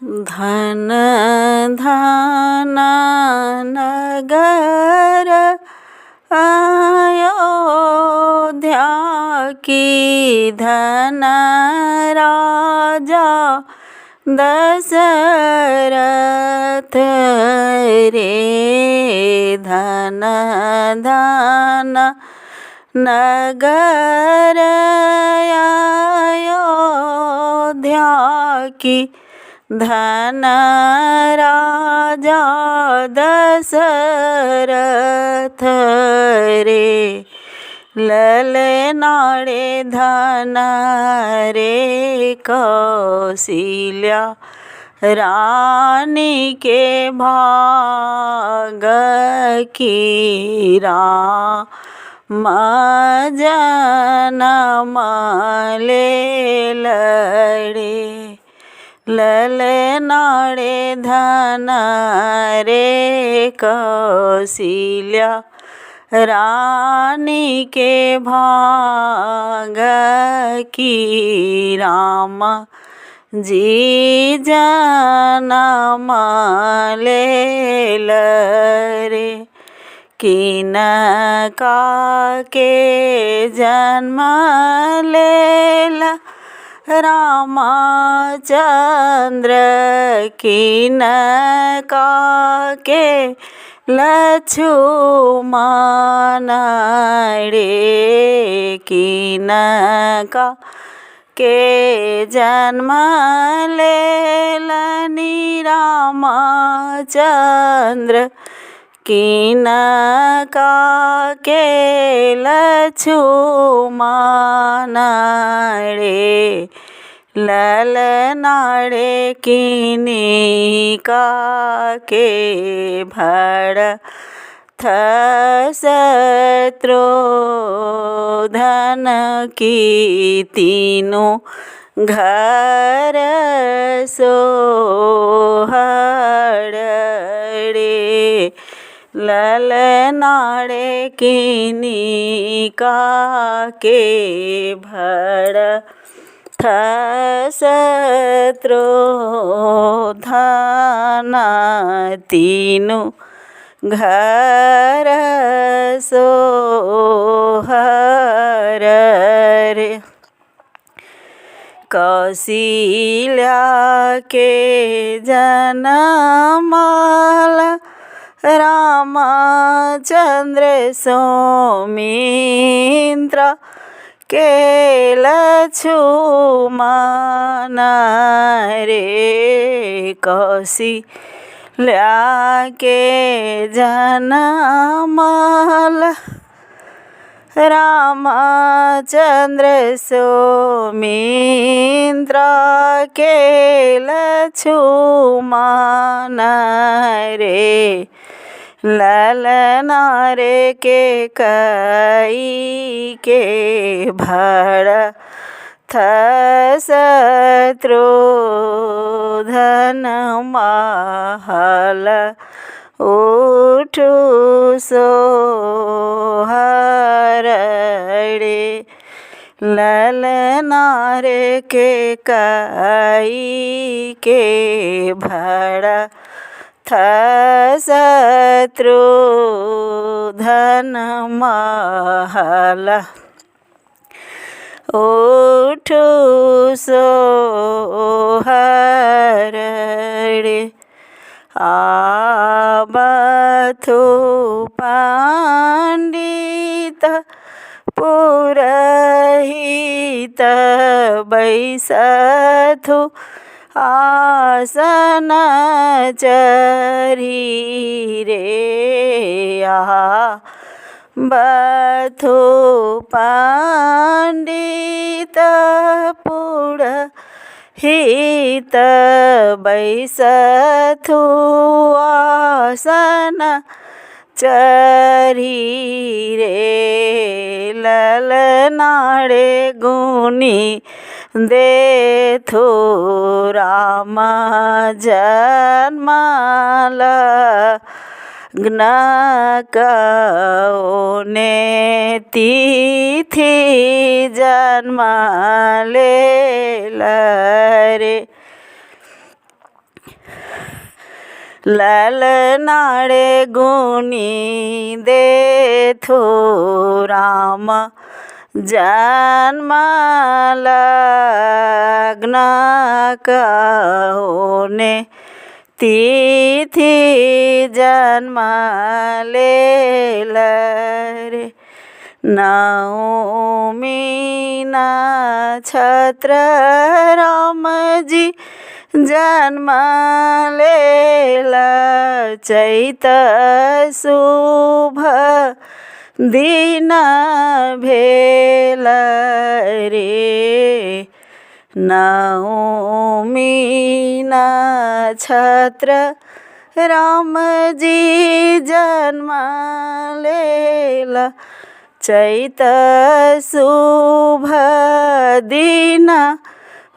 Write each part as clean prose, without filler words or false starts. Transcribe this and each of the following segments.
धन धन नगर अयोध्या की धन राजा दशरथ रे। धन धन नगर अयोध्या की धन राजा दशरथ रे। ललनाड़े धन रे कौशल्या रानी के भाग की राम जनम ले लड़े। ललनाड़े धन रे कौशल्या रानी के भाग की राम जी जनम ले रे। किनका के जन्म लेल रामचंद्र, किनका के लक्ष्मण रे। किनका के जन्म लेलनि रामचंद्र, किनका के लक्ष्मण रे। ललनाड़े किनका के भरत शत्रुघ्न की तीनों घर सोहर रे। ललनाड़े किनका के भरत शत्रुघ्न तीनों घर सोहर रे। कौशल्या के जनमल रामचंद्र सौमित्र के लक्ष्मण रे। कौशल्या के जनमल रामचंद्र सौमित्र के लक्ष्मण रे। ललना रे के कई के भरत शत्रुघ्न महल उठु सोहर रे। ललना रे के कई के भरत शत्रुघ्न महल उठु सोहर रे। आबथु पंडित पुरहित बैसथु आसन चरी रे। आबथु पंडित पुरहित बैसथु आसन चरी रे। ललनाड़े गुनी देथु राम जन्म लग्न कौने तिथि जन्म लेल रे। ललनाड़े गुनी देथो राम जन्म लग्न कहोने तिथि जन्म लेल रे। नवमी नक्षत्र राम जी जन्म लेल चैत शुभ दिन भेल रे। नवमी नक्षत्र राम जी जन्म लेल चैत शुभ दिन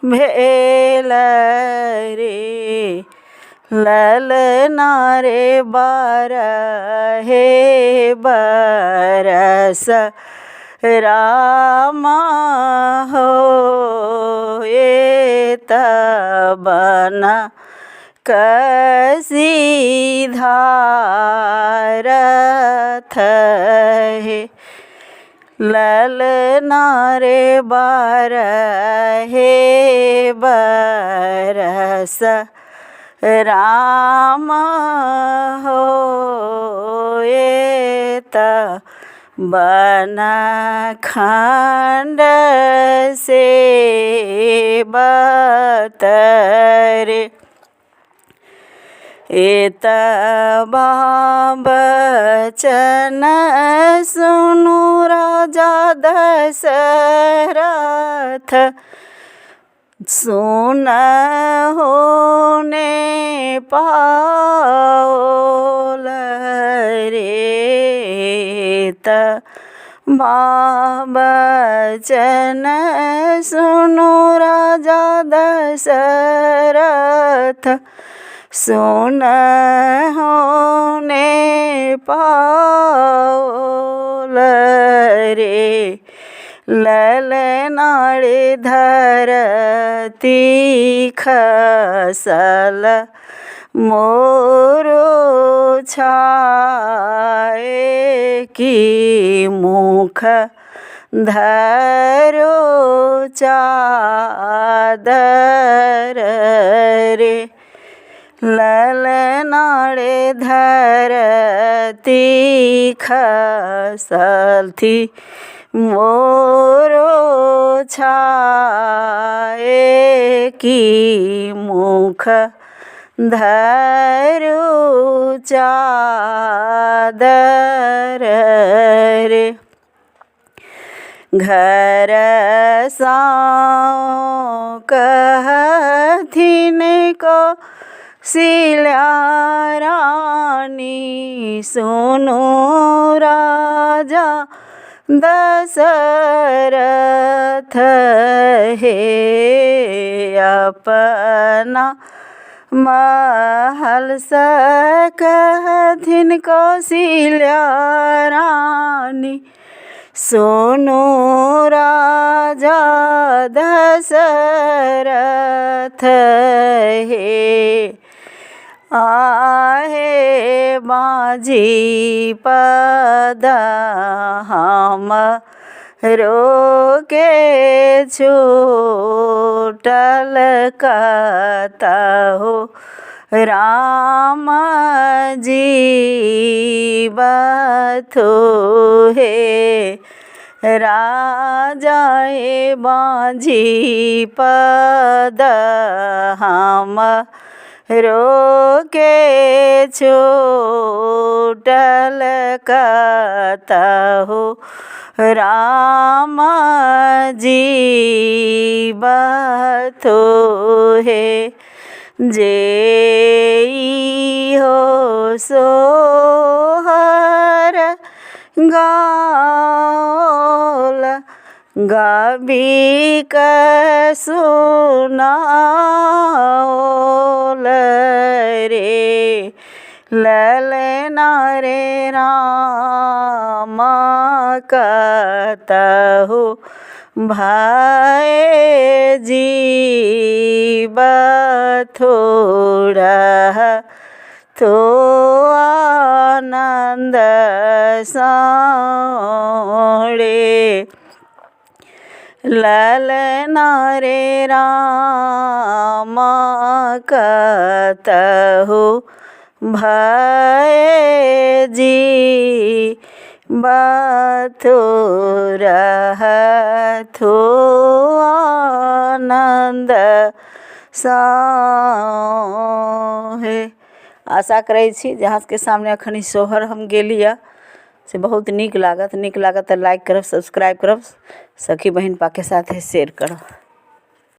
भेल रे। ललना रे बारहे बरस राम हो तबन कसीधारथ हे। ललना रे बारहे बरस राम हो बन खंड से बतरे। एतबा बचन सुनु राजा दशरथ सुन होने पाओल रे। बचन सुनु राजा दशरथ सुन होने पाओल रे। ललनाड़े धरती खसल मोरो छाए की मुख धरो चादर रे। ललनाड़े धरती खसल थी मोरो छाए की मुख धरो चादर रे। घर साओ कहथिन को सिला रानी सुनो राजा दशरथ हे। अपना महल से कहथिन कौशल्या रानी सुनो राजा दशरथ हे। आहे बाजी पद हम रोके छूटल कतहु राम जीवथु हे। राजा हे बाजी पद हम रोके छूटल कतहु राम जीवथु हे। जे हो सोहर गाओल गाबी के सुनाओल रे। ललना रे राम कतहु भाय जी बथोड़ा तो आनन्द रे। ललना रे राम कतहु भाय जी बथोरा थो आनन्द हे। आशा करैत छी जे अहाँ सबके सामने एखन ई सोहर हम गेली यऽ से बहुत नीक लागत। नीक लागत तऽ लाइक करब, सब्सक्राइब करब, सखी बहिनपाके साथे शेयर करब।